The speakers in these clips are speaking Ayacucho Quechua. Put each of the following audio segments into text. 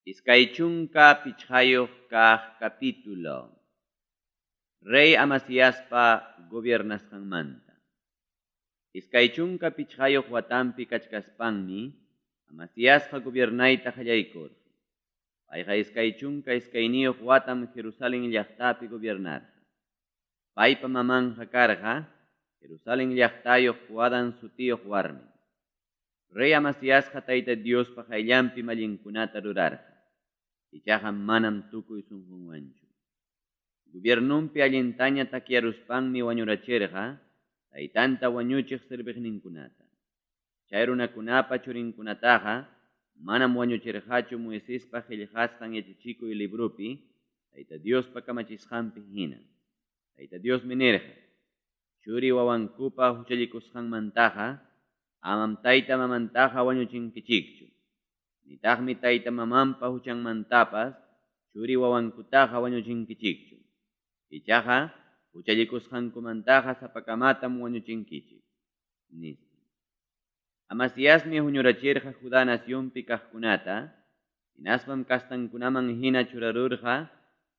25 kaq capítulo. Rey Amasiaspa gobiernasqanmanta. 25 watanpi kachkaspanmi Amasiasqa gobiernayta qallaykurqa. Payqa 22 watam Jerusalen llaqtapi gobiernarqa. Paypa mamanqa karqa Jerusalen llaqtayuq Joadan sutiyuq warmim. Rey Amasiasqa Tayta Diospa qayllanpim allinkunata rurarqa, ichaqa manam tukuy sunqunwanchu. Gobiernonpi allintaña takyaruspanmi wañurachirqa taytanta wañuchiq serviqninkunata. Chay runakunapa churinkunataqa manam wañuchirqachu Moisespa qellqasqan yachachikuy libropi Tayta Diospa kamachisqanpi hina. Tayta Diosmi nirqa, Churi-wawankupa huchallikusqanmantaqa amam tayta-mamantaqa wañuchinkichikchu, nitaqmi tayta-mamanpa huchanmantapas churi-wawankutaqa wañuchinkichikchu. Ichaqa huchallikusqankumantaqa sapakamatam wañuchinkichik, nispa. Amasiasmi huñurachirqa Judá nacionpi kaqkunata, hinaspam castankunaman hina churarurqa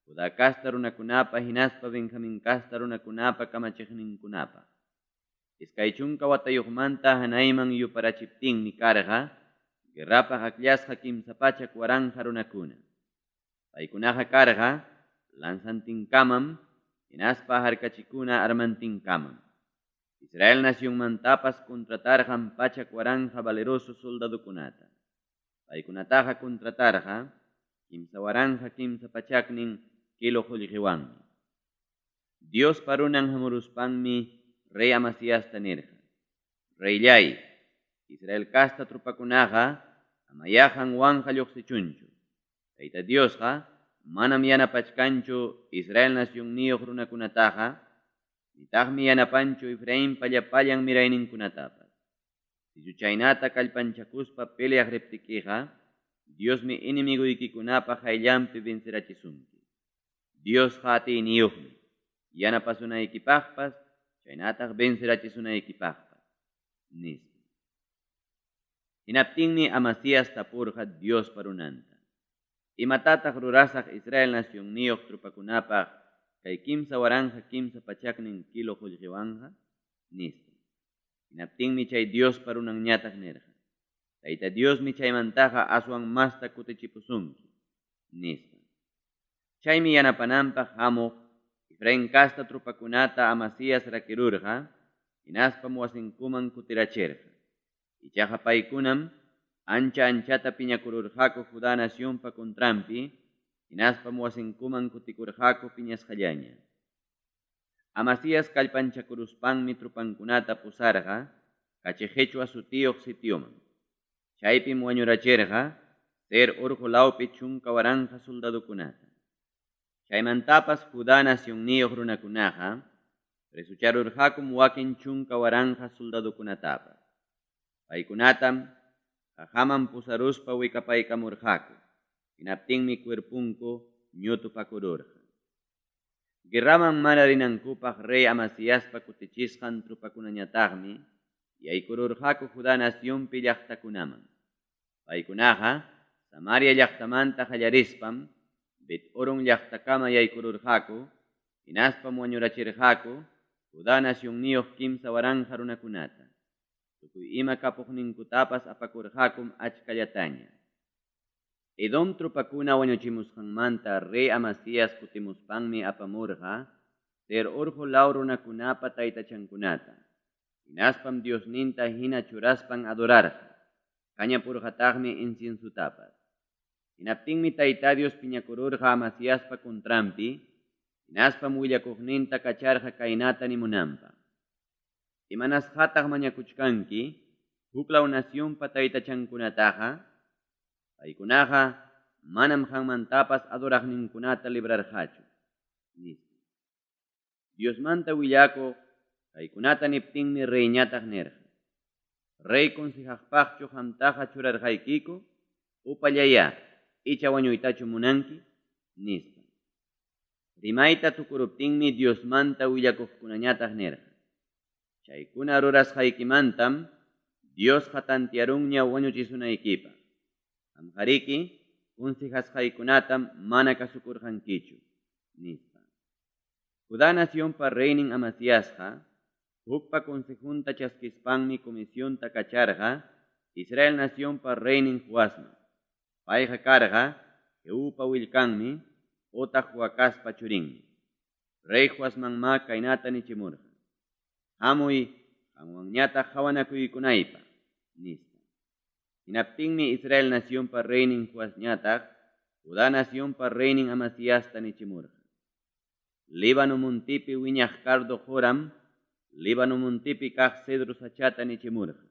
Judá casta runakunapa hinaspa Benjamín casta runakunapa kamachiqninkunapaq. 20 watayuqmanta hanayman yuparachiptinmi karqa guerrapaq akllasqa 300,000 runakuna. Paykunaqa karqa lanzantinkamam hinaspa harkachikuna armantinkamam. Israel nacionmantapas contratarqam 100,000 valeroso soldadokunata. Paykunataqa contratarqa 3300 kilo qollqewanmi. Diospa runan hamuruspanmi rey Amasiasta nirqa, Reylláy, Israel casta tropakunaqa amayá qanwanqa lloqsichunchu. Tayta Diosqa manam yanapachkanchu Israel nacionniyuq runakunataqa, nitaqmi yanapanchu Efrainpa llapallan mirayninkunatapas. Sichu chaynata kallpanchakuspa peleaq riptikiqa, Diosmi enemigoykikunapa qayllanpi vencerachisunki. Diosqa atiyniyuqmi, yanapasunaykipaqpas chaynataq vencerachisunaykipaqpas, nispa. Hinaptinmi Amasías tapurqa Diospa runanta, Imatataq rurasaq Israel nacionniyuq tropakunapaq kay 3300 kilo qollqewanqa? nispa. Hinaptinmi chay Diospa runanñataq nirqa, Tayta Diosmi chaymantaqa aswan masta kutichipusunki, nispa. Chaymi yanapananpaq hamuq Efraín casta tropakunata Amasías rakirurqa, hinaspam wasinkuman kutirachirqa. Ichaqa paykunam ancha-anchata piñakururqaku Judá nacionpa contranpi, hinaspam wasinkuman kutikurqaku piñasqallaña. Amasías kallpanchakuruspanmi tropankunata pusarqa Kachi Qechwa sutiyuq sitioman. Chaypim wañurachirqa Seir orqo lawpi 10,000 soldadokunata. Chaymantapas Judá nacionniyuq runakunaqa presocharurqakum wakin 10,000 soldadokunatapas. Paykunatam qaqaman pusaruspa wikapaykamurqaku, hinaptinmi cuerponku ñutupakururqa. Guerraman mana rinankupaq rey Amasiaspa kutichisqan tropakunañataqmi yaykururqaku Judá nacionpi llaqtakunaman. Paykunaqa Samaria llaqtamanta qallarispam Bet-horon llaqtakama yaykururqaku, hinaspam wañurachirqaku Judá nacionniyuq 3000 runakunata. Tukuy ima kapuqninkutapas apakurqakum achkallataña. Edom tropakuna wañuchimusqanmanta rey Amasías kutimuspanmi apamurqa Seir orqo law runakunapa taytachankunata, hinaspam diosninta hina churaspan adorarqa, kañapurqataqmi inciensotapas. Hinaptinmi Tayta Dios piñakururqa Amasiaspa contranpi, hinaspam willakuqninta kacharqa kaynata nimunanpaq: Imanasqataq mañakuchkanki huklaw nacionpa taytachankunataqa? Paykunaqa manam qanmantapas adoraqninkunata librarqachu, nispa. Diosmanta willakuq kaykunata niptinmi reyñataq nirqa, Rey consejaqpaqchu qamtaqa churarqaykiku? Upallayá, icha wañuytachu munanki? nispa. Rimayta tukuruptinmi Diosmanta willakuqkunañataq nirqa, Chaykuna rurasqaykimantam Diosqa tantearunña wañuchisunaykipaq. Qamqariki Consejasqaykunatam mana kasukurqankichu, nispa. Judá nacionpa reynin Amasiasqa hukpa consejonta chaskispanmi comisionta kacharqa Israel nacionpa reynin Joasman. Payqa karqa Jehupa willkanmi otaq Joacazpa churinmi. Rey Joasmanmá kaynata nichimurqa, Hamuy qanwanñataq qawanakuykunaypaq, nispa. Hinaptinmi Israel nacionpa reynin Joasñataq Judá nacionpa reynin Amasiasta nichimurqa, Líbano montepi wiñaq cardo qoram Líbano montepi kaq cedro sachata nichimurqa,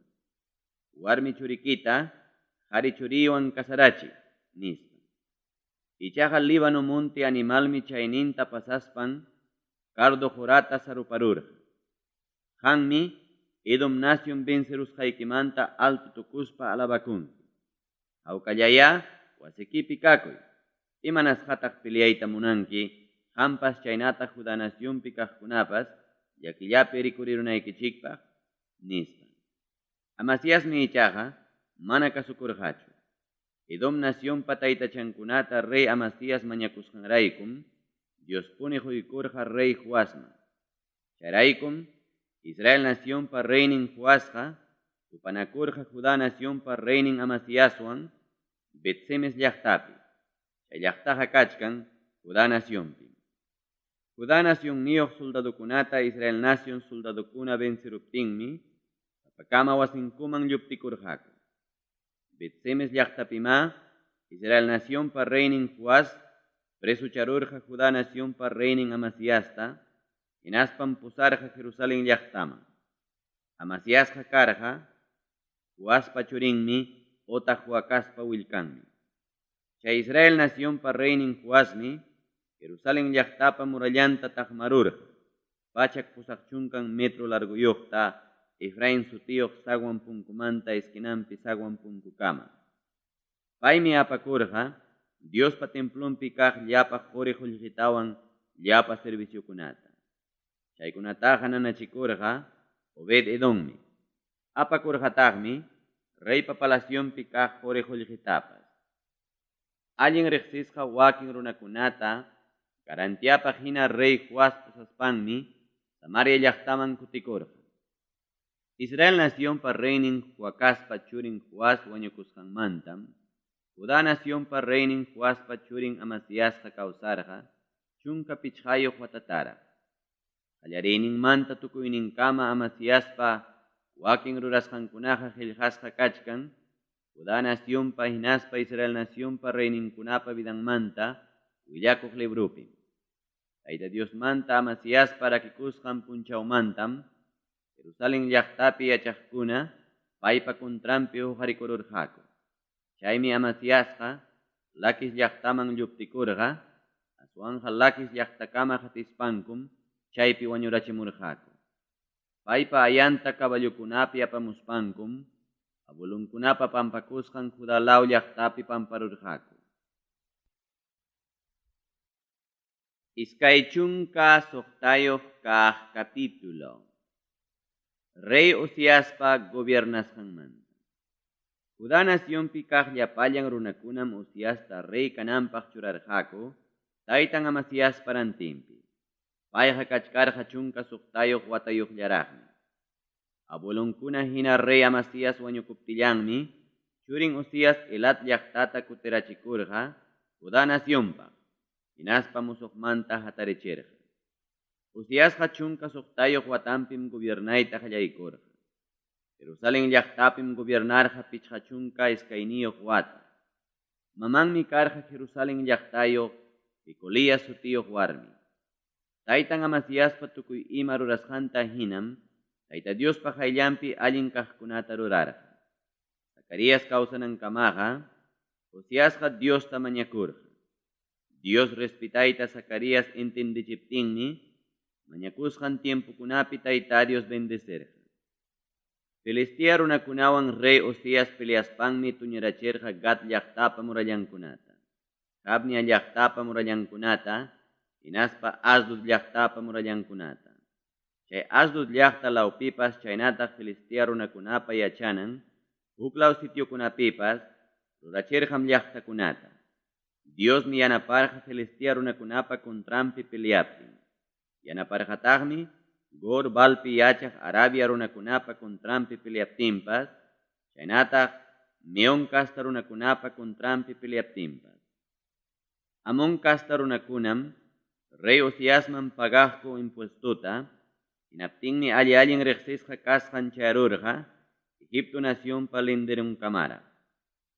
Warmi churikita qari churiywan casarachiy, nispa. Ichaqa Líbano monte animalmi chayninta pasaspan cardo qorata saruparurqa. Qanmi Edom nacion vencerusqaykimanta alto tukuspa alabakunki. Hawkallayá wasikipi kakuy. Imanasqataq peleayta munanki qampas chaynataq Judá nacionpi kaqkunapas llakillapi rikurirunaykichikpaq? nispa. Amasiasmi ichaqa mana kasukurqachu. Edom nacionpa taytachankunata rey Amasías mañakusqanraykum Diospuni qoykurqa rey Joasman. Chayraykum Israel nacionpa reynin Joasqa tupanakurqa Judá nacionpa reynin Amasiaswan Bet-semes llaqtapi. Chay llaqtaqa kachkan Judá nacionpim. Judá nacionniyuq soldadokunata Israel nacion soldadokuna venceruptinmi sapakama wasinkuman lluptikurqaku. Bet-semes llaqtapimá Israel nacionpa reynin Joás presocharurqa Judá nacionpa reynin Amasiasta, hinaspam pusarqa Jerusalén llaqtaman. Amasiasqa karqa Joaspa churinmi otaq Joacazpa willkanmi. Chay Israel nacionpa reynin Joasmi Jerusalén llaqtapa murallanta taqmarurqa, 180 metro largoyuqta Efraín sutiyuq zaguan punkumanta esquinanpi zaguan punkukama. Paymi apakurqa Diospa templonpi kaq llapa qori qollqetawan llapa serviciokunata. Chaykunataqa nanachikurqa Obed-Edommi. Apakurqataqmi reypa palacionpi kaq qori qollqetapas. Allin reqsisqa wakin runakunata garantiapaq hina rey Joás pusaspanmi Samaria llaqtaman kutikurqa. Israel nacionpa reynin Joacazpa churin Joás wañukusqanmantam Judá nacionpa reynin Joaspa churin Amasiasqa kawsarqa 15 watataraq. Qallariyninmanta tukuyninkama Amasiaspa wakin rurasqankunaqa qellqasqa kachkan Judá nacionpa hinaspa Israel nacionpa reyninkunapa vidanmanta willakuq libropim. Tayta Diosmanta Amasiaspa rakikusqan punchawmantam Jerusalén llaqtapi yachaqkuna paypa contranpi huqarikururqaku. Chaymi Amasiasqa Laquis llaqtaman lluptikurqa, aswanqa Laquis llaqtakama qatispankum chaypi wañurachimurqaku. Paypa ayanta caballokunapi apamuspankum abuelonkunapa pampakusqan Judá law llaqtapi pamparurqaku. 26 kaq capítulo. Rey Uziaspa gobiernasqanmanta. Judá nacionpi kaq llapallan runakunam Uziasta rey kananpaq churarqaku taytan Amasiaspa rantinpi. Payqa kachkarqa 16 watayuqllaraqmi. Abuelonkuna hina rey Amasías wañukuptillanmi churin Uzías Elat llaqtata kutirachikurqa Judá nacionpaq, hinaspa musuqmanta hatarichirqa. Uziasqa 16 watanpim gobiernayta qallaykurqa. Jerusalén llaqtapim gobiernarqa 52 wata. Mamanmi karqa Jerusalén llaqtayuq Jecolías sutiyuq warmi. Taytan Amasiaspa tukuy ima rurasqanta hinam Tayta Diospa qayllanpi allin kaqkunata rurarqa. Zacarías kawsanankamaqa Uziasqa Diosta mañakurqa. Dios respetayta Zacarías entendichiptinmi mañakusqan tiempokunapi Tayta Dios bendecerqa. Filistea runakunawan rey Uzías peleaspanmi tuñirachirqa Gat llaqtapa murallankunata, Jabnia llaqtapa murallankunata, hinaspa Asdod llaqtapa murallankunata. Chay Asdod llaqta lawpipas chaynataq Filistea runakunapa yachanan huklaw sitiokunapipas rurachirqam llaqtakunata. Diosmi yanaparqa Filistea runakunapa contranpi peleaptin. Yanaparqataqmi Gur Baalpi yachaq Arabia runakunapa contranpi peleaptinpas, chaynataq Meón casta runakunapa contranpi peleaptinpas. Amón casta runakunam rey Uziasman pagaqku impuestota, hinaptinmi alli-allin reqsisqa kasqan chayarurqa Egipto nacionpa linderonkamaraq.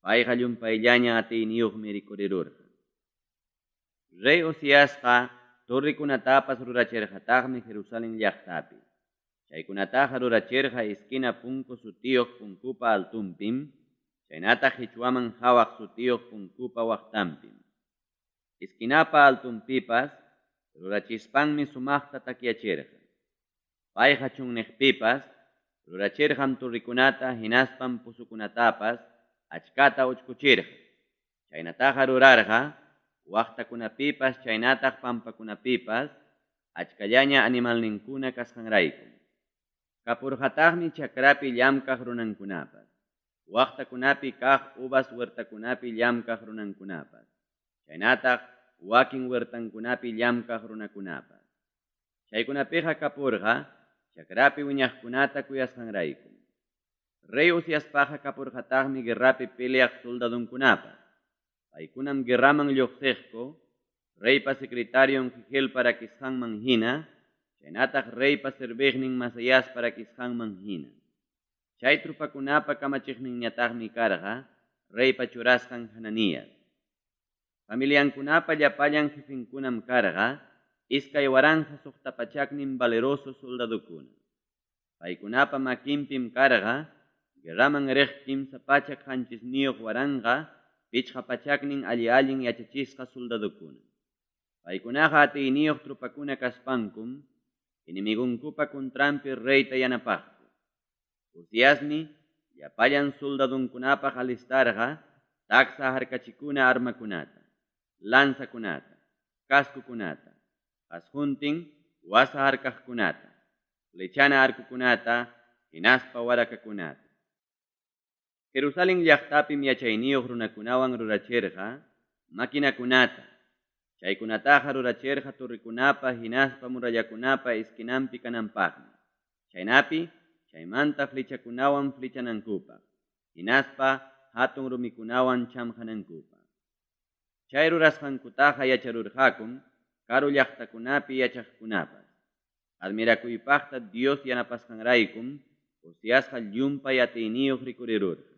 Payqa llumpayllaña atiyniyuqmi rikurirurqa. Rey Uziasqa torrekunatapas rurachirqataqmi Jerusalén llaqtapi. Chaykunataqa rurachirqa esquina punku sutiyuq punkupa altunpim, chaynataq qichwaman qawaq sutiyuq punkupa waqtanpim. Esquinapa altunpipas rurachispanmi sumaqta takyachirqa. Payqa chunniqpipas rurachirqam torrekunata hinaspam pozokunatapas achkata uchkuchirqa. Chaynataqa rurarqa waqtakunapipas chaynataq pampakunapipas achkallaña animalninkuna kasqanraykum. Kapurqataqmi chakrapi llamkaq runankunapas, waqtakunapi kaq uvas huertakunapi llamkaq runankunapas, chaynataq wakin huertankunapi llamkaq runakunapas. Chaykunapiqa kapurqa chakrapi wiñaqkunata kuyasqanraykum. Rey Uziaspaqa kapurqataqmi guerrapi peleaq soldadonkunapas. Paykunam guerraman lluqsiqku, reypa secretarion Jehielpa rakisqanman hina, chaynataq reypa serviqnin Masaiaspa rakisqanman hina. Chay tropakunapa kamachiqninñataqmi karqa reypa churasqan Hananías. Familiankunapa llapallan jefenkunam karqa 2600 valeroso soldadokuna. Paykunapa makinpim karqa guerraman riq 307 500 alli-allin yachachisqa soldadokuna. Paykunaqa atiyniyuq tropakuna kaspankum enemigonkupa contranpi reyta yanapaqku. Uziasmi llapallan soldadonkunapaq alistarqa taksa harkachikuna armakunata, lanzakunata, cascokunata, qasquntin wasa harkaqkunata, flechana arcokunata, hinaspa warakakunata. Jerusalén llaqtapim yachayniyuq runakunawan rurachirqa maquinakunata. Chaykunataqa rurachirqa torrekunapa hinaspa murallakunapa esquinanpi kananpaqmi. Chaynapi chaymanta flechakunawan flechanankupaq, hinaspa hatun rumikunawan chamqanankupaq. Chay rurasqankutaqa yacharurqakum karu llaqtakunapi yachaqkunapas. Admirakuypaqta Dios yanapasqanraykum Uziasqa llumpay atiyniyuq rikurirurqa.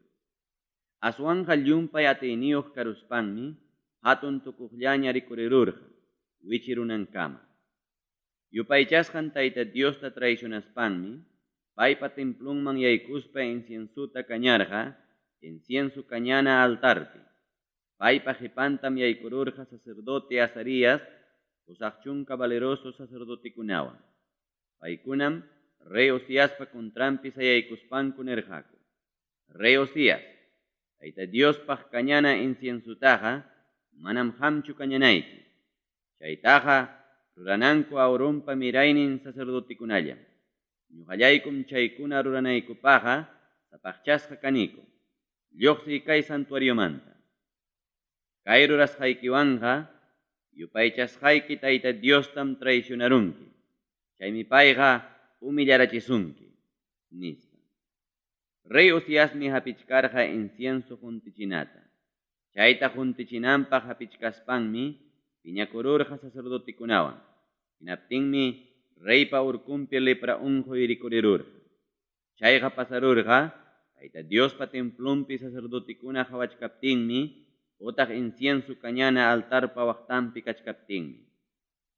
Aswanqa llumpay atiyniyuq karuspanmi hatun tukuqllaña rikurirurqa wichirunankama. Yupaychasqan Tayta Diosta traicionaspanmi paypa templonman yaykuspa inciensota kañarqa incienso kañana altarpi. Paypa qipantam yaykururqa sacerdote Azarías 80 valeroso sacerdotekunawan. Paykunam rey Uziaspa contranpi sayaykuspanku nirqaku: Rey Uzías, Tayta Diospaq kañana inciensotaqa manam qamchu kañanayki. Chaytaqa rurananku Aaronpa miraynin sacerdotekunallam. Ñuqallaykum chaykuna ruranaykupaqqa sapaqchasqa kaniku. Lluqsiy kay santuariomanta. Kay rurasqaykiwanqa yupaychasqayki Tayta Diostam traicionarunki. Chaymi payqa humillarachisunki, nispa. Rey Uziasmi hapichkarqa incienso quntichinata. Chayta quntichinanpaq hapichkaspanmi piñakururqa sacerdotekunawan. Hinaptinmi reypa urkunpi lepra unquy rikurirurqa. Chayqa pasarurqa Tayta Diospa templonpi sacerdotekuna qawachkaptinmi utaq incienso kañana altarpa waqtanpi kachkaptinmi.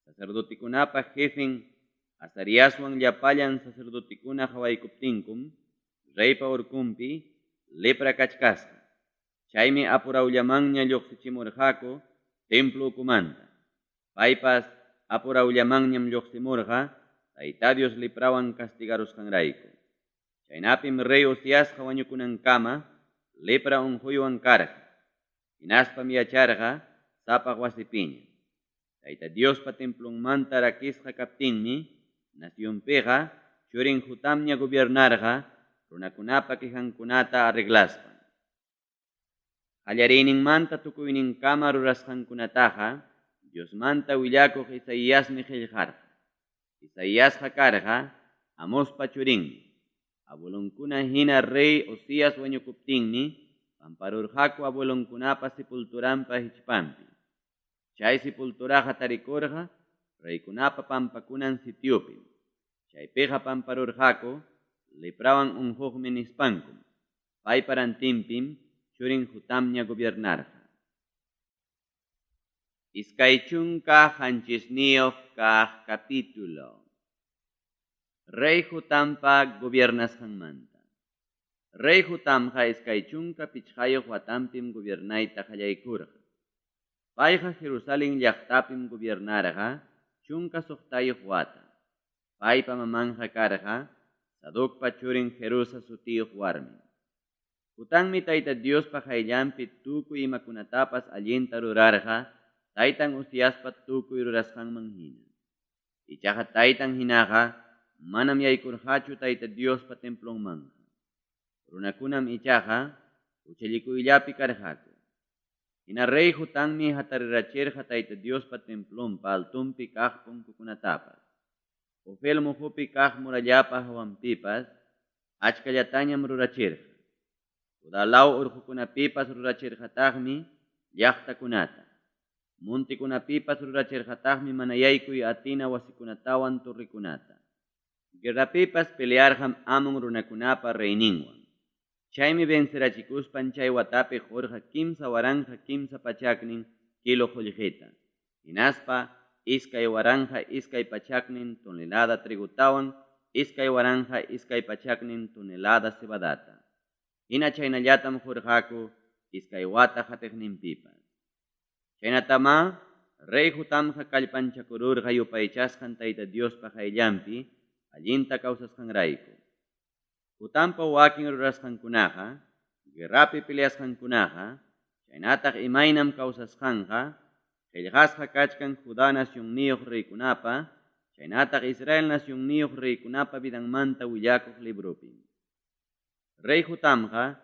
Sacerdotekunapa jefen Azariaswan llapallan sacerdotekuna qawaykuptinkum reypa urkunpi lepra kachkasqa. Chaymi apurawllamanña lluqsichimurqaku templo ukumanta. Paypas apurawllamanñam lluqsimurqa Tayta Dios leprawan castigarusqanrayku. Chaynapim rey Uziasqa wañukunankama lepra unquywan karqa. Hinaspam yacharqa sapaq wasipiña. Tayta Diospa templonmanta rakisqa kaptinmi nacionpiqa churin Jotamña gobiernarqa runakunapa quejankunata arreglaspan. Qallariyninmanta tukuyninkama rurasqankunataqa Diosmanta willakuq Isaiasmi qellqarqa. Isaiasqa karqa Amospa churinmi. Abuelonkuna hina rey Ozías wañukuptinmi pamparurqaku abuelonkunapa sepulturanpa hichpanpi. Chay sepulturaqa tarikurqa reykunapa pampakunan sitiopim. Chaypiqa pamparurqaku leprawan unquqmi nispankum. Paypa rantinpim churin Jotamña gobiernarqa. 27 kaq capítulo. Rey Jotampa gobiernasqanmanta. Rey Jotamqa 25 watanpim gobiernayta qallaykurqa. Payqa Jerusalén llaqtapim gobiernarqa 16 wata. Paypa mamanqa karqa Sadocpa churin Jerusa sutiyuq warmi. Jotammi Tayta Diospa qayllanpi tukuy imakunatapas allinta rurarqa taytan Uziaspa tukuy rurasqanman hina. Ichaqa taytan hinaqa manam yaykurqachu Tayta Diospa templonmanqa. Runakunam ichaqa huchallikuyllapi karqaku. Hina rey Jotammi hatarirachirqa Tayta Diospa templonpa altonpi kaq punkukunatapas. Ofel muhupi kaq murallapa hawanpipas achkallatañam rurachirqa. Judá law urqukunapipas rurachirqataqmi llaqtakunata. Montekunapipas rurachirqataqmi mana yaykuy atina wasikunatawan torrekunata. Guerrapipas pelearqam Amon runakunapa reyninwan. Chaymi vencerachikuspan chay watapi qurqa 3300 kilo qullqita. Hinaspa 2200 tonelada trigotawan 2200 tonelada cebadata. Hina chaynallatam qurqaku 2 wata qatiqninpipas. Chaynatama rey Jotamqa kallpanchakururqa yupaychasqan Tayta Diospa qayllanpi allinta kawsasqanrayku. Jotampa wakin rurasqankunaqa, guerrapi peleasqankunaqa, chaynataq imaynam kawsasqanqa, qillqasqa kachkan Judá nacionniyuq reykunapa, chaynataq Israel nacionniyuq reykunapa vidanmanta willakuq libropi. Rey Jotamqa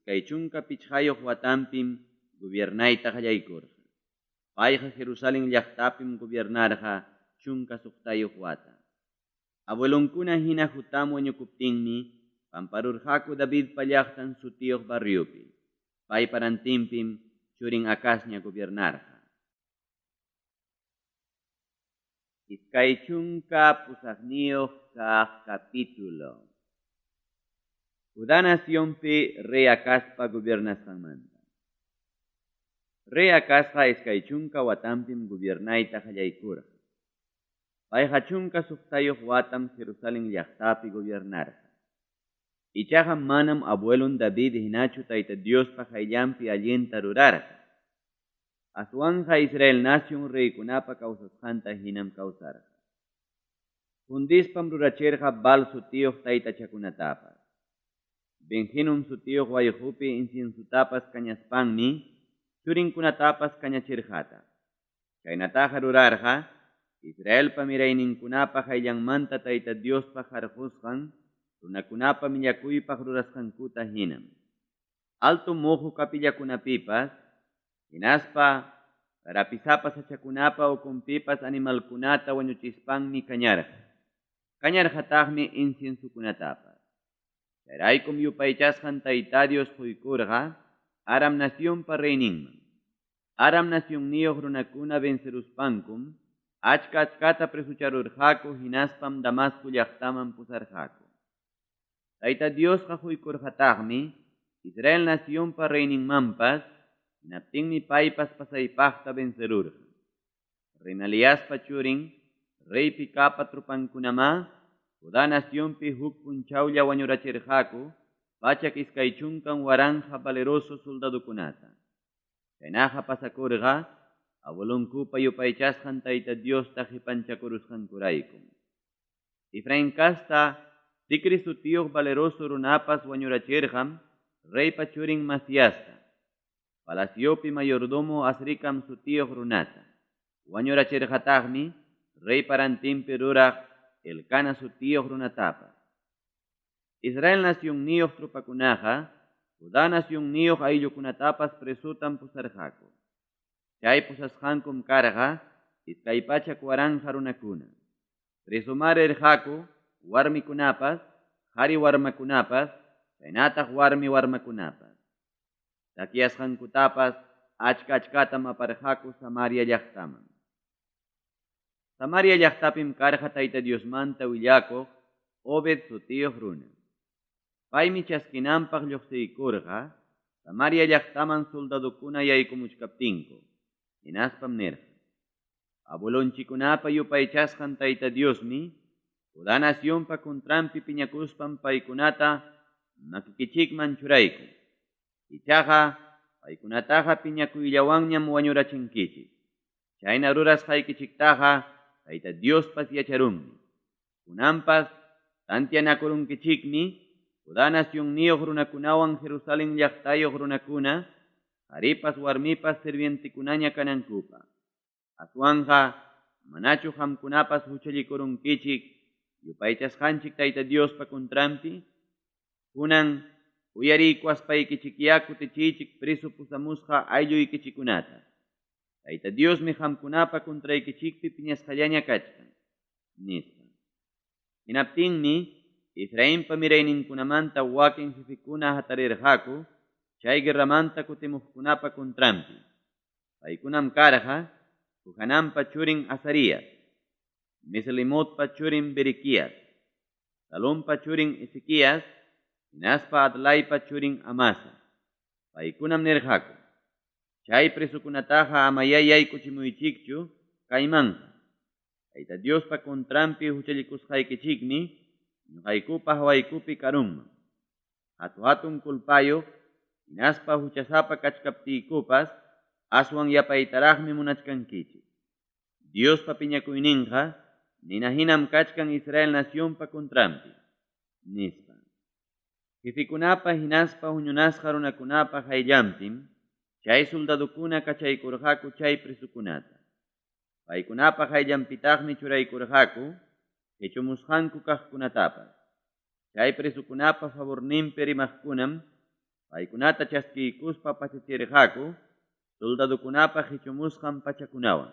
25 watanpim gobiernayta qallaykurqa. Payqa Jerusalén llaqtapim gobiernarqa 16 wata. Abuelonkuna hina Jotam wañukuptinmi pamparurqaku Davidpa llaqtan sutiyuq barriopi. Paypa rantinpim churin Acazña gobiernarqa. 28 kaq capítulo. Judá nacionpi rey Acazpa gobiernasqanmanta. Rey Acazqa 20 watanpim gobiernayta qallaykurqa. Payqa 16 watam Jerusalén llaqtapi gobiernarqa. Ichaqa manam abuelon David hinachu Tayta Diospa qayllanpi allinta rurarqa. Aswanqa Israel nacion reykunapa kawsasqanta hinam kawsarqa. Fundispam rurachirqa Baal sutiyuq taytachakunatapas. Ben-Hinnom sutiyuq wayqupi inciensutapas kañaspanmi churinkunatapas kañachirqataq. Chaynataqa rurarqa Israelpa mirayninkunapa qayllanmanta Tayta Diospa qarqusqan runakunapa millakuypaq rurasqankuta hinam. Alto muhu kapillakunapipas, hinaspa rapisapa sachakunapa ukunpipas animalkunata wañuchispanmi kañarqa. Kañarqataqmi inciensukunatapas. Chayraykum yupaychasqan Tayta Dios quykurqa Aram nacionpa reyninman. Aram nacionniyuq runakuna venceruspankum achka achkata presucharurqaku hinaspam Damasco llaqtaman pusarqaku. Tayta Diosqa quykurqataqmi Israel nacionpa reyninmanpas, hinaptinmi paypas pasaypaqta vencerurqa. Remaliaspa churin, rey Pekapa tropankunamá, Judá nacionpi huk punchawlla wañurachirqaku 120,000 valeroso soldadokunata. Chaynaqa pasakurqa abuelonkupa yupaychasqan Tayta Diosta qipanchakurusqankuraykum. Efraín kasta Bicri sutiyuq valeroso runapas wañurachirqam reypa churin Masiasta, palaciopi mayordomo Azrikam sutiyuq runata. Wañurachirqataqmi reypa rantinpi ruraq Elcana sutiyuq runatapas. Israel nacionniyuq tropakunaqa Judá nacionniyuq ayllukunatapas presotam pusarqaku. Chay pusasqankum karqa 200,000 runakuna. Presomá rirqaku warmikunapas, qari warmakunapas, chaynataq warmi warmakunapas. Saqueasqankutapas achka-achkatam aparqaku Samaria llaqtaman. Samaria llaqtapim karqa Tayta Diosmanta willakuq Obed sutiyuq runa. Paymi chaskinanpaq lluqsiykurqa Samaria llaqtaman soldadokuna yaykumuchkaptinku. Hinaspam nirqa: Abuelonchikkunapa yupaychasqan Tayta Diosmi Judá nacionpa contranpi piñakuspan paykunata makikichikman churaykun. Ichaqa paykunataqa piñakuyllawanñam wañurachinkichik. Chayna rurasqaykichiktaqa Tayta Diospas yacharunmi. Kunanpas tantianakurunkichikmi Judá nacionniyuq runakunawan Jerusalén llaqtayuq runakuna, qaripas warmipas sirvientekunaña kanankupaq. Aswanqa manachu qamkunapas huchallikurunkichik yupaychasqanchik Tayta Diospa contranpi? Kunan uyariykuwaspaykichikyá kutichiychik preso pusamusqa aylluykichikkunata. Tayta Diosmi qamkunapa contraykichikpi piñasqallaña kachkan, nispa. Hinaptinmi Efrainpa mirayninkunamanta wakin jefekuna hatarirqaku chay guerramanta kutimuqkunapa contranpi. Paykunam karqa Johananpa churin Azarías, Mesilemotpa churin Berequías, Salompa churin Ezequías, hinaspa Adlaipa churin Amasa. Paykunam nirqaku: Chay presokunataqa amayá yaykuchimuychikchu kaymanqa. Tayta Diospa contranpi huchallikusqaykichikmi ñuqaykupa hawaykupi karunman. Hatu-hatun culpayuq hinaspa huchasapa kachkaptiykupas aswan yapaytaraqmi munachkankichik. Diospa piñakuyninqa nina hinam kachkan Israel nacionpa contranpi, nispa. Jefekunapa hinaspa huñunasqa runakunapa qayllanpim chay soldadokuna kachaykurqaku chay presokunata. Paykunapa qayllanpitaqmi churaykurqaku qechumusqanku kaqkunatapas. Chay presokunapa favorninpi rimaqkunam paykunata chaskiykuspa pachachirqaku soldadokunapa qechumusqan pachakunawan.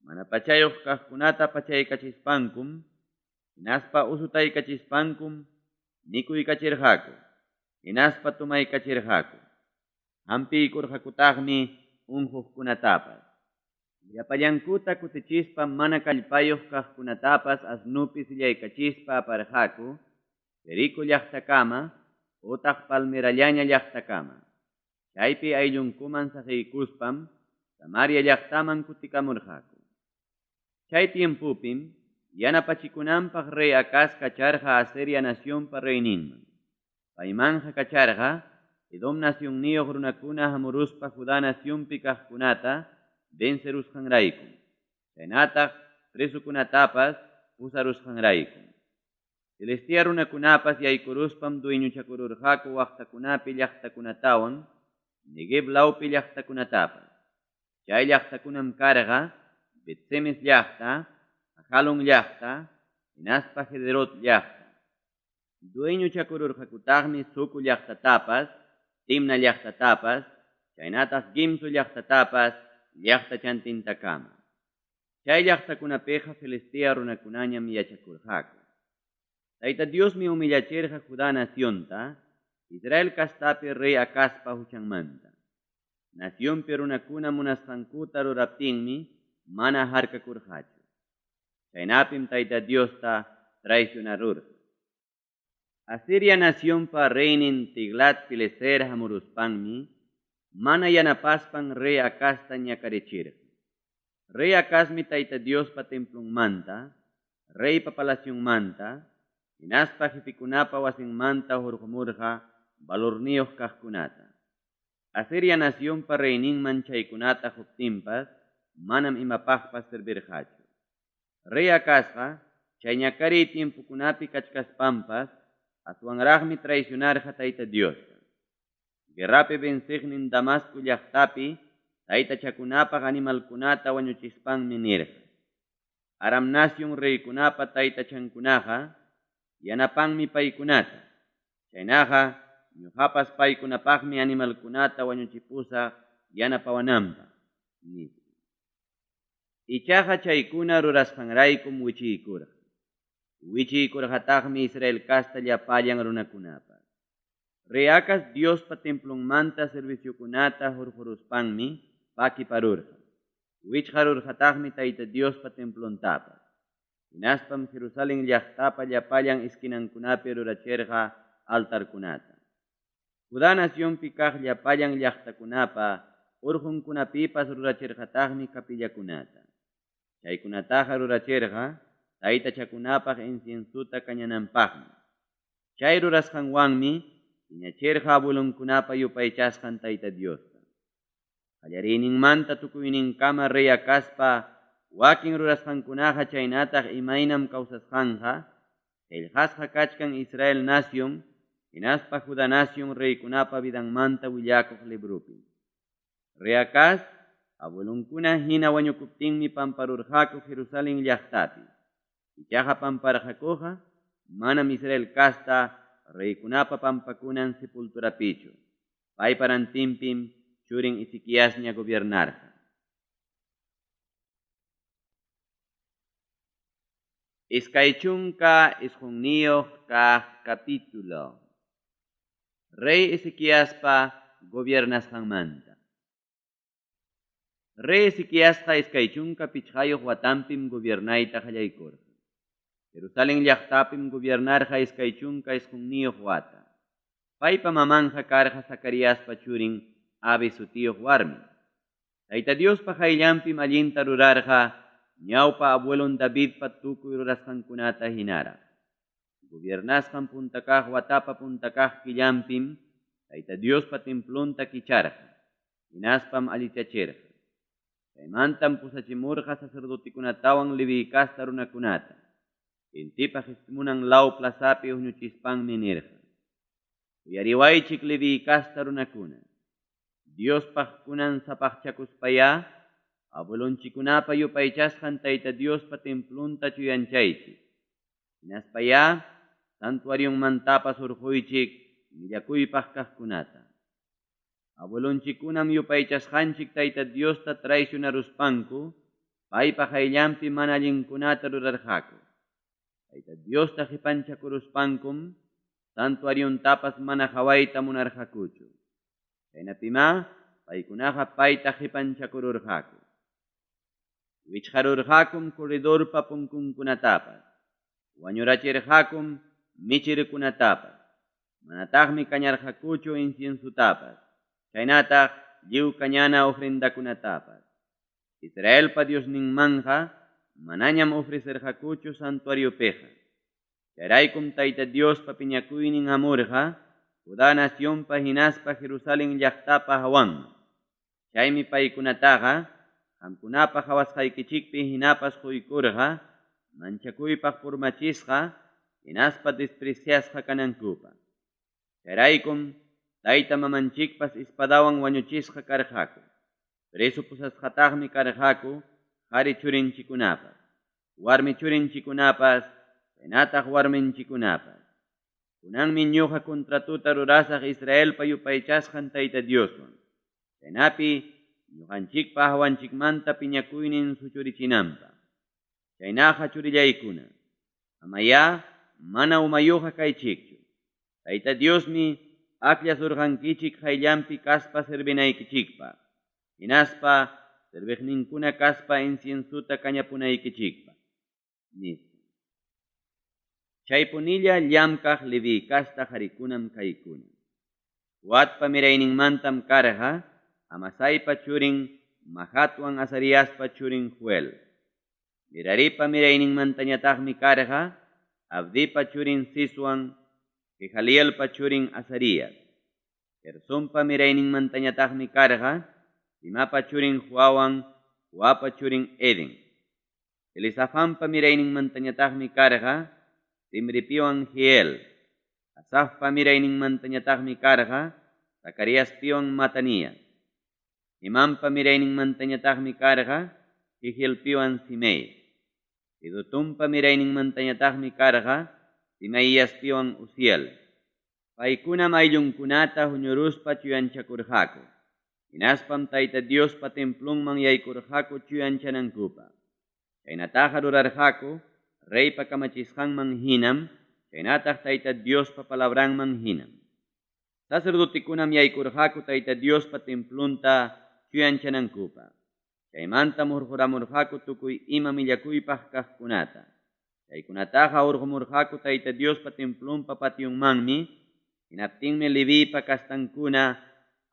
Mana pachayuq kaqkunata pachaykachispankum, hinaspa usutaykachispankum mikuykachirqaku, hinaspa tomaykachirqaku. Hampiykurqakutaqmi unquqkunatapas. Llapallankuta kutichispa mana kallpayuq kaqkunatapas asnupi sillaykachispa aparqaku Jerico llaqtakama utaq Palmerallaña llaqtakama. Chaypi ayllunkuman saqiykuspam Samaria llaqtaman kutikamurqaku. Chay tiempopim yanapachikunanpaq rey Acaz kacharqa Asiria nacionpa reyninman. Paymanqa kacharqa Edom nacionniyuq runakuna hamuruspa Judá nacionpi kaqkunata vencerusqanraykum, chaynataq presokunatapas pusarusqanraykum. Filistea runakunapas yaykuruspam dueñochakururqaku waqtakunapi llaqtakunatawan Neguev lawpi llaqtakunatapas. Chay llaqtakunam karqa Bet-semes llaqta, Ajalón llaqta, hinaspa Gederot llaqta. Dueñochakururqakutaqmi Soco llaqtatapas, Timna llaqtatapas, chaynataq Gimzo llaqtatapas, llaqtachantintakama. Chay llaqtakunapiqa Filistea runakunañam yachakurqaku. Tayta Diosmi humillachirqa Judá nacionta, Israel castapi rey Acazpa huchanmanta. Nacionpi runakuna munasqankuta ruraptinmi mana harkakurqachu. Chaynapim Tayta Diosta traicionarurqa. Asiria nacionpa reynin Tiglat-pileser hamuruspanmi mana yanapaspan rey Acazta ñakarichirqa. Rey Acazmi Tayta Diospa templonmanta, reypa palacionmanta, hinaspa jefekunapa wasinmanta hurqumurqa valorniyuq kaqkunata. Asiria nacionpa reyninman chaykunata quptinpas manam imapaqpas servirqachu. Rey Acazqa chay ñakariy tiempokunapi kachkaspanpas aswanraqmi traicionarqa Tayta Diosta. Guerrapi venciqnin Damasco llaqtapi taytachakunapaq animalkunata wañuchispanmi nirqa: Aram nacion reykunapa taytachankunaqa yanapanmi paykunata. Chaynaqa Ñoqapas paykunapaqmi animalkunata wañuchipusaq yanapawananpaq, nispa. Ichaqa chaykuna rurasqanraykum wichiykurqa. Wichiykurqataqmi Israel casta llapallan runakunapas. Rey Acaz Diospa templonmanta serviciokunata hurqoruspanmi pakiparurqa. Wichqarurqataqmi Tayta Diospa templontapas. Hinaspam Jerusalen llaqtapa llapallan esquinankunapi rurachirqa altarkunata. Judá nacionpi kaq llapallan llaqtakunapa orqonkunapipas rurachirqataqmi capillakunata. Chaykunataqa rurachirqa taytachakunapaq inciensota kañananpaqmi. Chay rurasqanwanmi piñachirqa abuelonkunapa yupaychasqan Tayta Diosta. Qallariyninmanta tukuyninkama rey Acazpa wakin rurasqankunaqa chaynataq imaynam kawsasqanqa qellqasqa kachkan Israel nacion hinaspa Judá nacion reykunapa vidanmanta willakuq libropi. Rey Acaz abuelonkuna hina wañukuptinmi pamparurqaku Jerusalen llaqtapi. Ichaqa pamparqakuqa manam Israel casta reykunapa pampakunan sepulturapichu. Paypa rantinpim churin Ezequiasña gobiernarqa. 29 kaq capítulo. Rey Ezequiaspa gobiernasqanmanta. Rey Ezequiasqa 25 watanpim gobiernayta qallaykurqa. Jerusalen llaqtapim gobiernarqa 29 wata. Paypa mamanqa karqa Zacariaspa churin Abi sutiyuq warmi. Tayta Diospa qayllanpim allinta rurarqa ñawpa abuelon Davidpa tukuy rurasqankunata hinaraq. Gobiernasqan punta kaq watapa punta kaq killanpim Tayta Diospa templonta kicharqa, hinaspam allichachirqa. Chaymantam pusachimurqa sacerdotekunatawan Leviy casta runakunata. Intipa qespimunan law plazapi huñuchispanmi nirqa: Uyariwaychik Leviy casta runakuna, Diospaq kunan sapaqchakuspayá abuelonchikkunapa yupaychasqan Tayta Diospa templonta chuyanchaychik. Hinaspayá santuarionmantapas hurquychik millakuypaq kaqkunata. Abuelonchikkunam yupaychasqanchik Tayta Diosta traicionaruspanku paypa qayllanpi mana allinkunata rurarqaku. Tayta Diosta qipanchakuruspankum santuariontapas mana qawayta munarqakuchu. Chaynapimá paykunaqa payta qipanchakururqaku. Wichqarurqakum corredorpa punkunkunatapas, wañurachirqakum michirkunatapas, manataqmi kañarqakuchu inciensotapas, chaynataq lliw kañana ofrendakunatapas. Israelpa Diosninmanqa manañam ofrecerqakuchu santuariopiqa. Chayraykum Tayta Diospa piñakuynin hamurqa Judá nacionpa hinaspa Jerusalen llaqtapa hawanman. Chaymi paykunataqa qamkunapa qawasqaykichikpi hinapas quykurqa manchakuypaq purmachisqa hinaspa despreciasqa kanankupaq. Chayraykum tayta mamanchikpas espadawan wañuchisqa karqaku. Preso pusasqataqmi karqaku qari churinchikkunapas, warmi churinchikkunapas, chaynataq warminchikkunapas. Kunanmi ñuqa contratota rurasaq Israelpa yupaychasqan Tayta Dioswan. Chaynapi ñuqanchikpa hawanchikmanta piñakuynin suchurichinanpaq. Chaynaqa churillaykuna, amayá mana umayuqa kaychikchu. Tayta Diosmi akllasurqankichik qayllanpi kaspa servinaykichikpaq, hinaspa serviqninkuna kaspa inciensota kañapunaykichikpaq, nispa. Chaypunilla llamkaq Leviy casta qarikunam kaykuna. Coatpa mirayninmantam karqa Amasaipa churin Mahatwan Azariaspa churin Joel. Meraripa mirayninmantañataqmi karqa Abdipa churin Siswan Jehalielpa churin Azarías. Gersonpa mirayninmantañataqmi karqa Simapa churin Joawan Joapa churin Eden. Elizafanpa mirayninmantañataqmi karqa Simripiwan Jiel. Asafpa mirayninmantañataqmi karqa Zacariaspiwan Matanías. Hemanpa mirayninmantañataqmi karqa Jehielpiwan Simei. Jedutunpa mirayninmantañataqmi karqa Simaiaspiwan Uziel. Paykunam ayllunkunata huñuruspa chuyanchakurqaku, hinaspam Tayta Diospa templonman yaykurqaku chuyanchanankupaq. Chaynataqa rurarqaku reypa kamachisqanman hinam chaynataq Tayta Diospa palabranman hinam. Sacerdotekunam yaykurqaku Tayta Diospa templonta chuyanchanankupaq. Chaymantam hurquramurqaku tukuy ima millakuypaq kaqkunata. Chaykunataqa hurqumurqaku Tayta Diospa templonpa pationmanmi, hinaptinmi Leviypa castankuna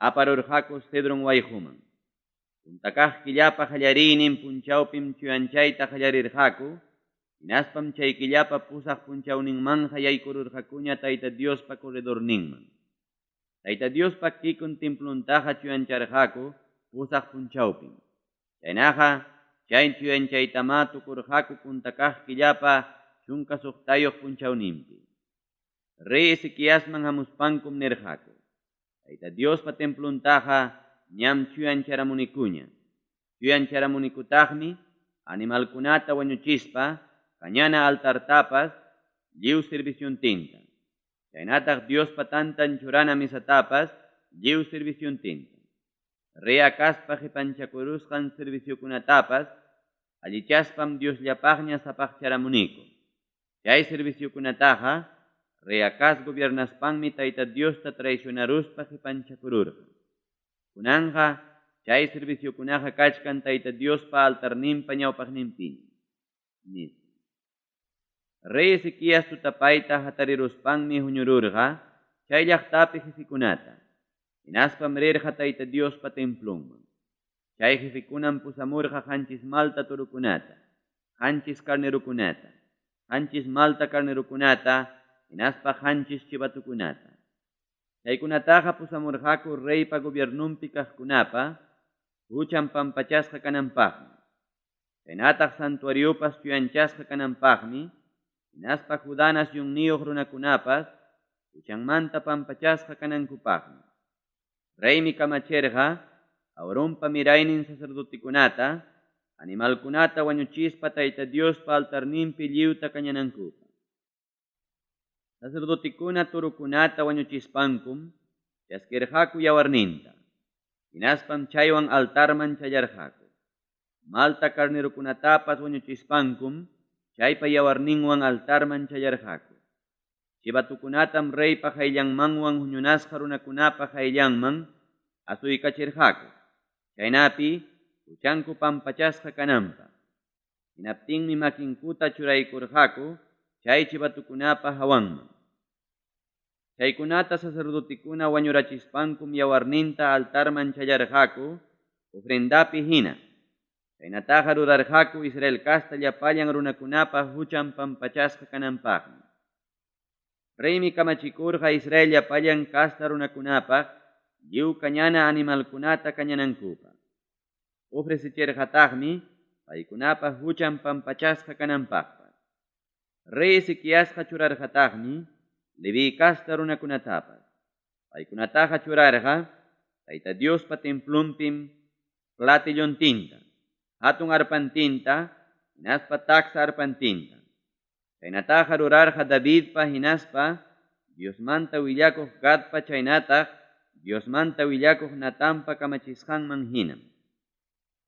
aparurqaku Cedron wayquman. Punta kaq killapa qallariynin punchawpim chuyanchayta qallarirqaku, hinaspam chay killapa pusaq punchawninmanqa yaykururqakuña Tayta Diospa corredorninman. Tayta Diospa kikin templontaqa chuyancharqaku pusaq punchawpim. Chaynaqa chay chuyanchaytamá tukurqaku punta kaq killapa 16 punchawninpi. Rey Ezequiasman hamuspankum nirqaku: Tayta Diospa templontaqa ñam chuyancharamunikuña. Chuyancharamunikutaqmi animalkunata wañuchispa kañana altartapas lliw serviciontinta. Chaynataq Diospa tantan churana mesatapas lliw serviciontinta. Rey Acazpa qepanchakurusqan serviciokunatapas allichaspam Diosllapaqña sapaqcharamuniku. Chay serviciokunataqa rey Acaz gobiernaspanmi Tayta Diosta traicionaruspa qepanchakururqa. Kunanqa chay serviciokunaqa kachkan Tayta Diospa altarninpa ñawpaqninpiñam, nispa. Rey Ezequías tutapayta hatariruspanmi huñururqa chay llaqtapi jefekunata, hinaspam rirqa Tayta Diospa templonman. Chay jefekunam pusamurqa 7 malta torokunata, 7 carnerokunata, 7 malta carnerokunata, hinaspa 7 chivatokunata. Chaykunataqa pusamurqaku reypa gobiernonpi kaqkunapa huchan pampachasqa kananpaqmi. Chaynataq santuariopas chuyanchasqa kananpaqmi, hinaspa Judá nacionniyuq runakunapas huchanmanta pampachasqa kanankupaqmi. Reymi kamachirqa Aaronpa miraynin sacerdotekunata, animalkunata wañuchispa Tayta Diospa altarninpi lliwta kañanankupaq. Sacerdotekuna torokunata wañuchispankum chaskirqaku yawarninta, hinaspam chaywan altarman challarqaku. Malta carnerokunatapas wañuchispankum chaypa yawarninwan altarman challarqaku. Chivatokunatam reypa qayllanmanwan huñunasqa runakunapa qayllanman asuykachirqaku, chaynapi huchanku pampachasqa kananpaq. Hinaptinmi makinkuta churaykurqaku chay chivatokunapa hawanman. Chaykunata sacerdotekuna wañurachispankum yawarninta altarman challarqaku ofrendapi hina. Chaynataqa rurarqaku Israel casta llapallan runakunapa huchan pampachasqa kananpaqmi. Reymi kamachikurqa Israel llapallan casta runakunapaq lliw kañana animalkunata kañanankupaq. Ofrecechirqataqmi paykunapa huchan pampachasqa kananpaqpas. Rey Ezequiasqa churarqataqmi Leví casta runakunatapas. Paykunataqa churarqa Tayta Diospa templonpim platillontinta, hatun arpantinta, hinaspa taksa arpantinta. Chaynataqa rurarqa Davidpa hinaspa Diosmanta willakuq Gadpa chaynataq Diosmanta willakuq Natanpa kamachisqanman hinam.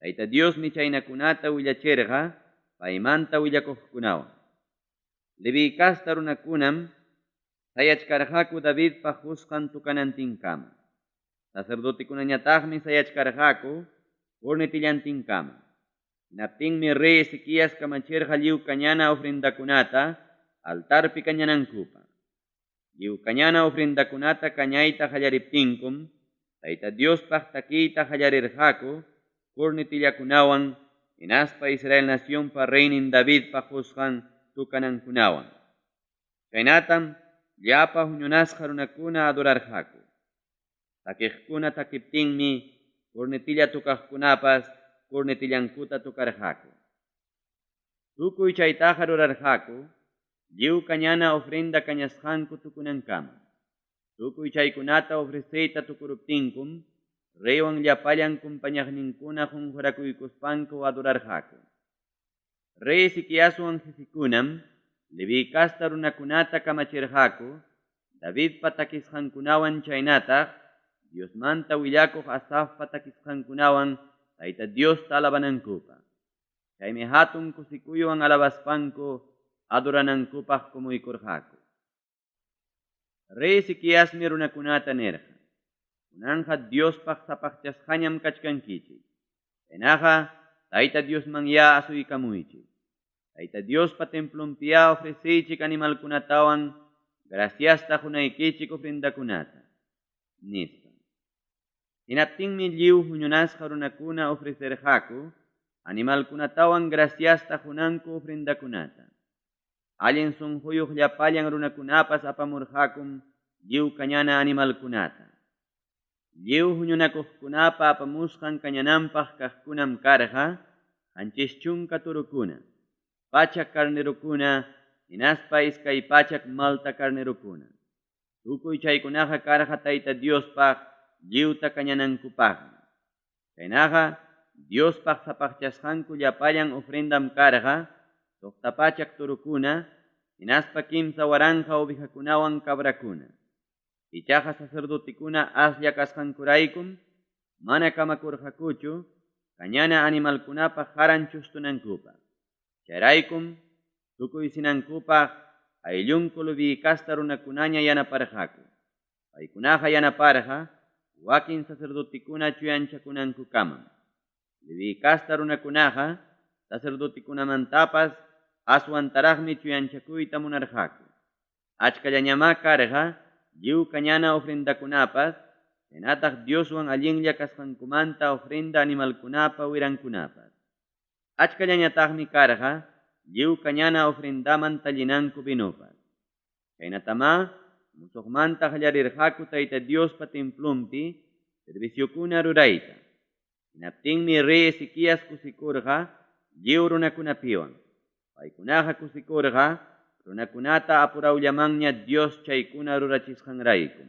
Tayta Diosmi chaynakunata willachirqa paymanta willakuqkunawan. Leví casta runakunam sayachkarqaku Davidpa qusqan tukanantinkama. Sacerdotekunañataqmi sayachkarqaku cornetillantinkama. Hinaptinmi rey Ezequías kamachirqa lliw kañana ofrendakunata altarpi kañanankupaq. Lliw kañana ofrendakunata kañayta qallariptinkum Tayta Diospaq takiyta qallarirqaku cornetillakunawan hinaspa Israel nacionpa reynin Davidpa qusqan tukanankunawan. Chaynatam llapa huñunasqa runakuna adorarqaku. Takiqkuna takiptinmi cornetilla tukaqkunapas cornetillankuta tukarqaku. Tukuy chaytaqa rurarqaku lliw kañana ofrenda kañasqanku tukunankama. Tukuy chaykunata ofreceyta tukuruptinkum reywan llapallan kumpañaqninkuna qunqurakuykuspanku adorarqaku. Rey Ezequiaswan jefekunam Leví casta runakunata kamachirqaku Davidpa takisqankunawan chaynataq Diosmanta willakuq Asafpa takisqankunawan Tayta Diosta alabanankupaq. Chaymi hatun kusikuywan alabaspanku adoranankupaq kumuykurqaku. Rey Ezequiasmi runakunata nirqa, Kunanqa Diospaq sapaqchasqañam kachkankichik. Chaynaqa Tayta Diosmanyá asuykamuychik. Tayta Diospa templonpiyá ofreceychik animalkunatawan graciasta qunaykichik ofrendakunata, nispa. Hinaptinmi lliw huñunasqa runakuna ofrecerqaku animalkunatawan graciasta qunanku ofrendakunata. Allin sunquyuq llapallan runakunapas apamurqakum lliw kañana animalkunata. Lliw huñunakuqkunapa apamusqan kañananpaq kaqkunam karqa 70 torokuna, 100 carnerokuna, hinaspa 200 malta carnerokuna. Tukuy chaykunaqa karqa Tayta Diospaq lliwta kañanankupaqmi. Chaynaqa Diospaq sapaqchasqanku llapallan ofrendam karqa 600 torokuna, hinaspa 3000 ovejakunawan cabrakuna. Ichaqa sacerdotekuna aslla kasqankuraykum mana kamakurqakuchu kañana animalkunapa qaran chustunankupaq. Chayraykum tukuysinankupaq ayllunku Leví casta runakunaña yanaparqaku. Paykunaqa yanaparqa wakin sacerdotekuna chuyanchakunankukamam. Leví casta runakunaqa sacerdotekunamantapas aswantaraqmi chuyanchakuyta munarqaku. Achkallañamá karqa lliw kañana ofrendakunapas, chaynataq Dioswan allinlla kasqankumanta ofrenda animalkunapa wirankunapas. Achkallañataqmi karqa lliw kañana ofrendaman tallinanku vinopas. Chaynatamá musuqmanta qallarirqaku Tayta Diospa templonpi serviciokuna rurayta. Hinaptinmi rey Ezequías kusikurqa lliw runakunapiwan. Paykunaqa kusikurqa runakunata apurawllamanña Dios chaykuna rurachisqanraykum.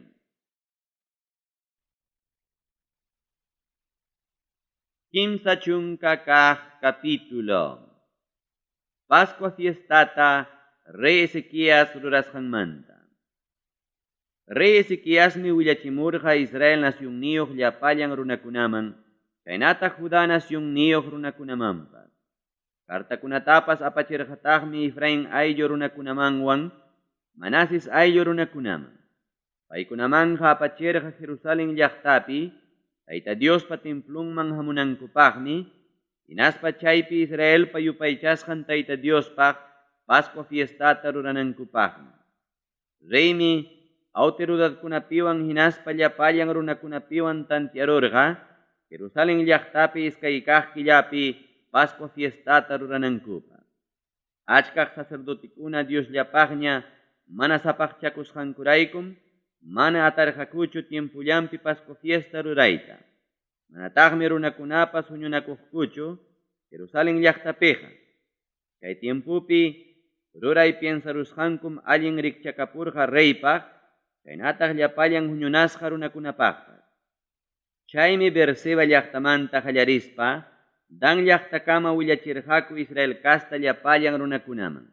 30 kaq capítulo. Pascua fiestata rey Ezequías rurasqanmanta. Rey Ezequiasmi willachimurqa Israel nacionniyuq llapallan runakunaman, chaynataq Judá nacionniyuq runakunamanpas. Cartakunatapas apachirqataqmi Efraín ayllu runakunamanwan Manases ayllu runakunaman. Paykunamanqa apachirqa Jerusalén llaqtapi Tayta Diospa templonman hamunankupaqmi, hinaspa chaypi Israelpa yupaychasqan Tayta Diospaq Pascua fiestata ruranankupaqmi. Reymi autoridadkunapiwan hinaspa llapallan runakunapiwan tantearurqa Jerusalén llaqtapi iskay kaq killapi Pascua fiestata ruranankupaq. Achkaq sacerdotekuna Diosllapaqña mana sapaqchakusqankuraykum mana atarqakuchu tiempollanpi Pascua fiesta rurayta. Manataqmi runakunapas huñunakuqkuchu Jerusalén llaqtapiqa. Chay tiempopi ruray piensarusqankum allin rikchakapurqa reypaq, chaynataq llapallan huñunasqa runakunapaqpas. Chaymi Beerseba llaqtamanta qallarispa Dan llaqtakama willachirqaku Israel casta llapallan runakunaman.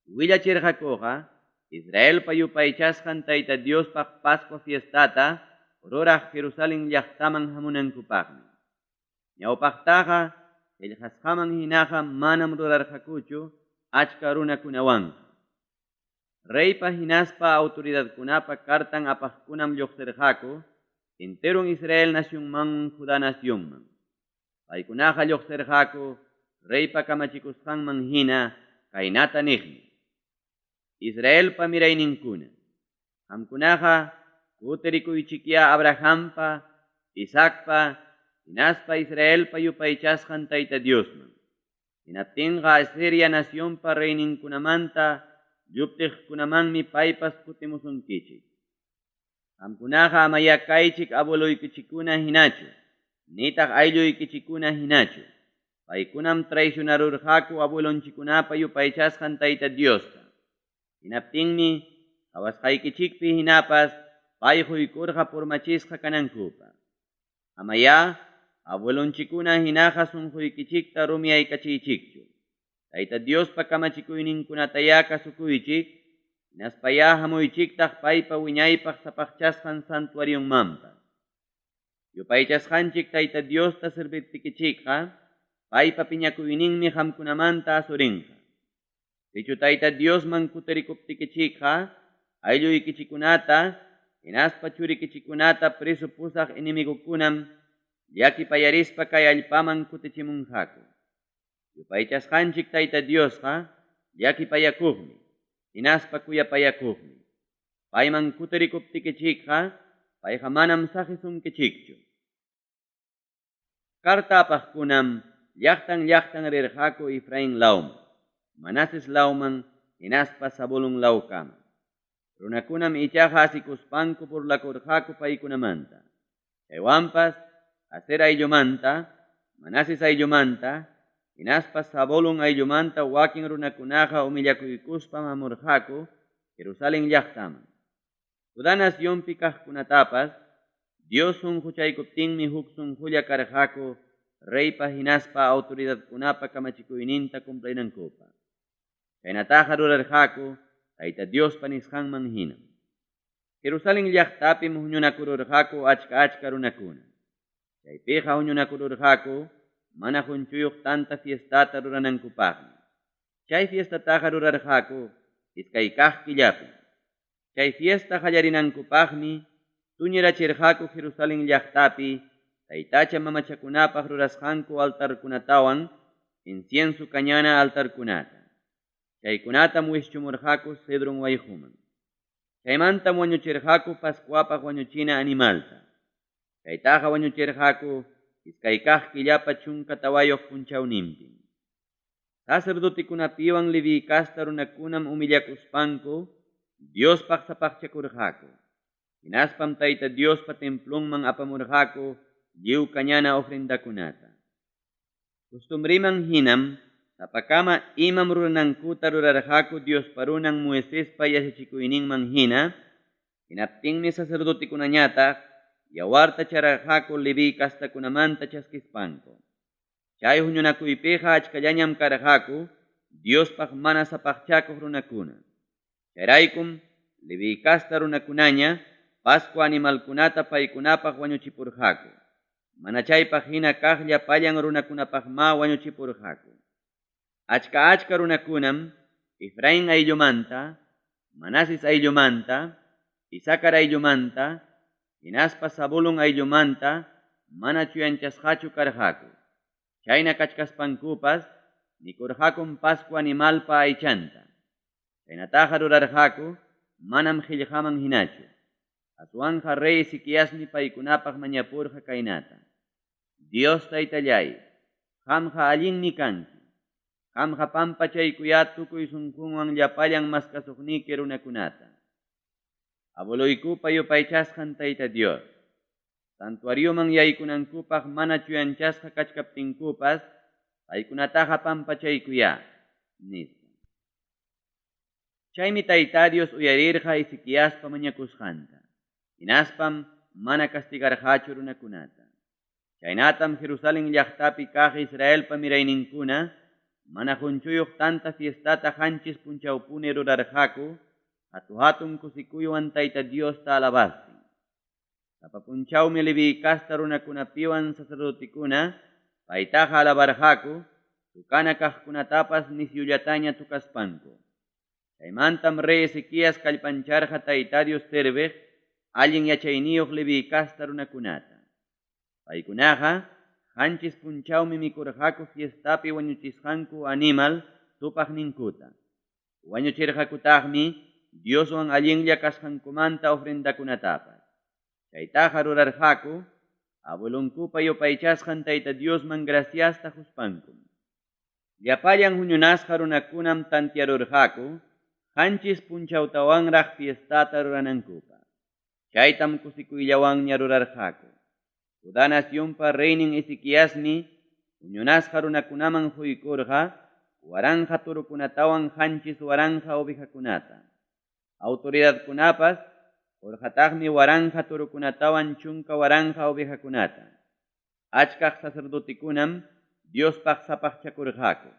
Willachirqakuqa Israelpa yupaychasqan Tayta Diospaq Pascua fiestata ruraq Jerusalén llaqtaman hamunankupaqmi. Ñawpaqtaqa qillqasqaman hinaqa manam rurarqakuchu achka runakunawanqa. Reypa hinaspa autoridadkunapa cartan apaqkunam lluqsirqaku enteron Israel nacionman Judá nacionman. Paykunaqa lluqsirqaku reypa kamachikusqanman hina kaynata niqmi. Israelpa mirayninkuna. Qamkunaqa kutirikuychikya Abrahampa, Isaacpa, hinaspa Israelpa yupaychasqan Tayta Diosman. Hinaptinqa Asiria nacionpa reyninkunamanta lluptiqkunamanmi paypas kutimusunkichik. Qamkunaqa amayá kaychik abueloykichikkuna hinachu, nitaq aylluykichikkuna hinachu. Paykunam traicionarurqaku abuelonchikkunapa yupaychasqan Tayta Diosta. Hinaptinmi qawasqaykichikpi hinapas pay quykurqa purmachisqa kanankupaq. Amayá abuelonchikkuna hinaqa sunquykichikta rumiyaykachiychikchu. Tayta Diospa kamachikuyninkunatayá kasukuychik, Hinaspayá hamuychiktaq paypa wiñaypaq sapaqchasqan santuarionmanpas. Yupaychasqanchik Tayta Diosta serviptikichikqa, paypa piñakuyninmi qamkunamanta asurinqa. Sichu Tayta Diosman kutirikuptikichikqa, aylluykichikkunata hinaspa churikichikkunata preso pusaq enemigokunam llakipayarispa kay allpaman kutichimunqaku. Yupaychasqanchik Tayta Diosqa llakipayakuqmi, hinaspa kuyapayakuqmi. Payman kutirikuptikichikqa, payqa manam saqisunkichikchu. Carta apaqkunam llaqtan-llaqtan rirqaku Efrain lawman, Manases lawman hinaspa Zabulon lawkama. Runakunam ichaqa asikuspanku burlakurqaku paykunamanta. Chaywanpas Aser ayllumanta, Manases ayllumanta hinaspa Zabulon ayllumanta wakin runakunaqa humillakuykuspam hamurqaku Jerusalen llaqtaman. Judá nacionpi kaqkunatapas Dios sunquchaykuptinmi huk sunqulla karqaku reypa hinaspa autoridadkunapa kamachikuyninta cumplinankupaq. Chaynataqa rurarqaku Tayta Diospa nisqanman hinam. Jerusalen llaqtapim huñunakururqaku achka-achka runakuna. Chaypiqa huñunakururqaku mana qunchuyuq tanta fiestata ruranankupaqmi. Chay fiestataqa rurarqaku iskay kaq killapim. Chay fiesta qallarinankupaqmi tuñirachirqaku Jerusalen llaqtapi taytacha mamachakunapaq rurasqanku altarkunatawan incienso kañana altarkunata. Chaykunatam wischumurqaku Cedron wayquman. Chaymantam wañuchirqaku Pascuapaq wañuchina animalta. Chaytaqa wañuchirqaku iskay kaq killapa 14 punchawninpim. Sacerdotekunapiwan Leví casta runakunam humillakuspanku Diospaq sapaqchakurqaku. Hinaspam Tayta Diospa templonman apamurqaku lliw kañana ofrendakunata. Costumbriman hinam sapakama imam ruranankuta rurarqaku Diospa runan Moisespa yachachikuyninman hina, hinaptinmi sacerdotekunañataq yawarta chararqaku Leví castakunamanta chaskispanku. Chay huñunakuypiqa achkallañam karqaku Diospaq mana sapaqchakuq runakuna. Chayraykum Leví casta runakunaña Pascua animalkunata paykunapaq wañuchipurqaku. Mana chaypaq hina kaq llapallan runakunapaqma wañuchipurqaku. Achka-achka runakunam Efraín ayllumanta, Manases ayllumanta, Isacar ayllumanta, hinaspa Zabulon ayllumanta mana chuyanchasqachu karqaku. Chayna kachkaspankupas mikurqakum Pascua animalpa aychanta. Chaynataqa rurarqaku manam qillqaman hinachu. Aswanqa rey Ezequiasmi paykunapaq mañapurqa kaynata: Dios Taytallay, qamqa allinmi kanki. Qamqa pampachaykuyá tukuy sunqunwan llapallan maskasuqniki runakunata. Abueloykupa yupaychasqan Tayta Dios, santuarioman yaykunankupaq mana chuyanchasqa kachkaptinkupas paykunataqa pampachaykuyá, nispa. Chaymi Tayta Dios uyarirqa Ezequiaspa mañakusqanta. Hinaspam mana castigarqachu runakunata. Chaynatam Jerusalen llaqtapi kaq Israelpa mirayninkuna mana qunchuyuq tanta fiestata 7 punchawpuni rurarqaku hatu-hatun kusikuywan Tayta Diosta alabastin. Sapa punchawmi Leví casta runakunapiwan sacerdotekuna paytaqa alabarqaku tukana kaqkunatapas nisyullataña tukaspanku. Chaymantam rey Ezequías kallpancharqa Tayta Dios serviq allin yachayniyuq Leví casta runakunata. Paykunaqa 7 punchawmi mikurqaku fiestapi wañuchisqanku animal tupaqninkuta. Wañuchirqakutaqmi Dioswan allinlla kasqankumanta ofrendakunatapas. Chaytaqa rurarqaku abuelonkupa yupaychasqan Tayta Diosman graciasta quspankum. Llapallan huñunasqa runakunam tantiarurqaku 7 punchawtawanraq fiestata ruranankupaq. Chaytam kusikuyllawanña rurarqaku. Judá nacionpa reynin Ezequiasmi huñunasqa runakunaman huykurqa 1000 turukunatawan 7000 ovejakunata. Autoridadkunapas qurqataqmi 1000 turukunatawan 10000 ovejakunata. Achkaq sacerdotekunam Diospaq sapaqchakurqaku.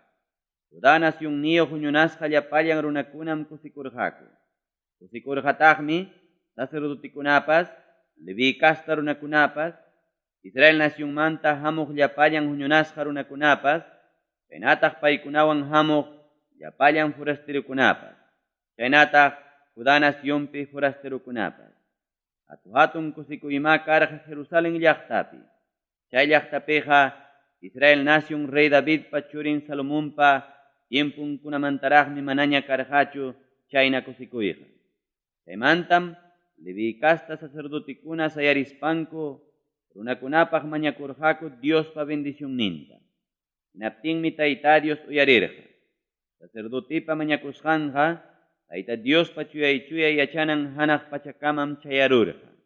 Judá nacionniyuq huñunasqa llapallan runakunam kusikurqaku. Kusikurqataqmi sacerdotekunapas, Leví casta runakunapas, Israel nacionmanta hamuq llapallan huñunasqa runakunapas, chaynataq paykunawan hamuq llapallan forasterokunapas, chaynataq Judá nacionpi forasterokunapas. Hatu-hatun kusikuymá karqa Jerusalén llaqtapi. Chay llaqtapiqa Israel nacion rey Davidpa churin Salomonpa tiemponkunamantaraqmi manaña karqachu chayna kusikuyqa. Chaymantam Leví casta sacerdotekuna sayarispanku runakunapaq mañakurqaku Diospa bendicionninta. Hinaptinmi Tayta Dios uyarirqa. Sacerdotepa mañakusqanqa Tayta Diospa chuyay-chuyay yachanan hanaq pachakamam chayarurqa.